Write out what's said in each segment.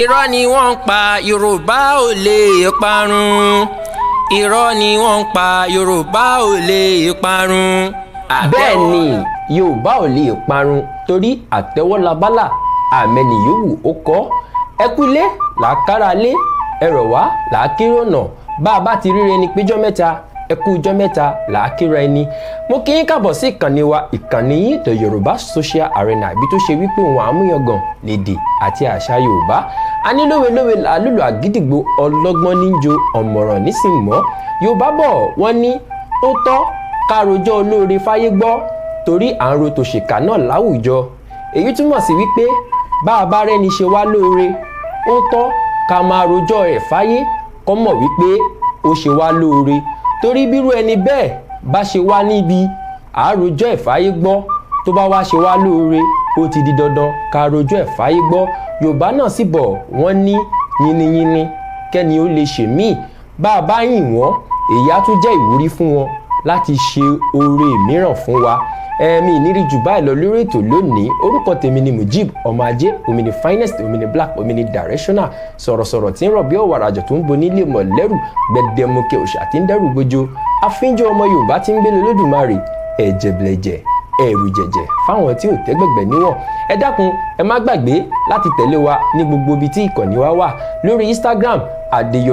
Irọ́ ni wọ́n ń pa, Yorùbá ò lè parun. Irọ́ ni wọ́n ń pa, Yorùbá ò lè parun. Bẹ́ẹ̀ ni, Yorùbá ò lè parun torí àtẹ́wọ́ labálà àmẹ́ni yòówù ó kọ́. Ẹkúlé làákàrà lé, ẹrọ̀ wá làákírò ọ̀nà. Bá a bá ti ríra ẹni péjọ́ mẹ́ta, ẹkú ọjọ́ mẹ́ta làákírà ẹni. Mo kí yín káàbọ̀ sí ìkànnì wa, ìkànnì yín, The Yorùbá Social Arena, ibi tó ṣe wípé òun àmúyangàn lédè àti àṣà Yorùbá. A ní lówe-lówe làálùlù àgídìgbò, ọlọ́gbọ́n níjo, ọ̀mọ̀ràn nísìmọ́. Yorùbá bọ̀, wọ́n ní ó tọ́ ká rojọ́ olóore fáyé gbọ́, torí à ń ro tòṣìkà náà láwùjọ. Èyí túmọ̀ sí wípé bá a bá rẹ́ni ṣe wá lóore, ó tọ́ ká máa rojọ́ ẹ̀ fáyé kọ́ mọ̀ wípé ó ṣe wá lóore, torí bírú ẹni bẹ́ẹ̀ bá ṣe wá níbi, àárojọ́ ẹ̀ fáyé gbọ́. Tó bá wá ṣe wá lóore, ó ti di dandan ká rojọ́ ẹ̀ fáyé gbọ́. Yorùbá náà sì bọ̀, wọ́n ní yínníyínní kẹ́ni ó lè ṣèmíì. Bá a bá yìn wọ́n, èyí á tún jẹ́ ìwúrí fún wọn láti ṣe oore mìíràn fún wa. Ẹ̀mí ìnírí jù báyìí lọ lórí ètò lónìí. Orúkọ tèmi ni Mujib ọmọ ajé, omi ni finest, omi ni black, omi ni directional, sọ̀rọ̀sọ̀rọ̀ tí ń rọ̀ bí ọ̀wàrà àjọ tó ń bo nílé mọ̀lẹ́rù, gbẹdẹmukẹ òṣà tí ń dẹ́rù gbójó, àfínjọ ọmọ Yorùbá tí ń gbélé Olódùmarè, ẹ̀jẹ̀blẹ̀jẹ̀ ẹ̀rù jẹ̀jẹ̀ fáwọn tí ò tẹ́gbẹ̀gbẹ̀ níwọ̀n. Ẹ dákun, ẹ má gbàgbé láti tẹ̀lé wa ní gbogbo ibi tí ìkànnì wa wà: lórí Instagram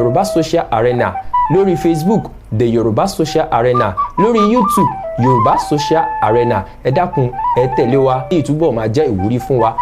@TheYorubaSocialArena, lórí Facebook The Yorùbá Social Arena, lórí YouTube Yorùbá Social Arena. Ẹ dákun, ẹ tẹ̀lé wa kí ìtúbọ̀ máa jẹ́ ìwúrí fún wa.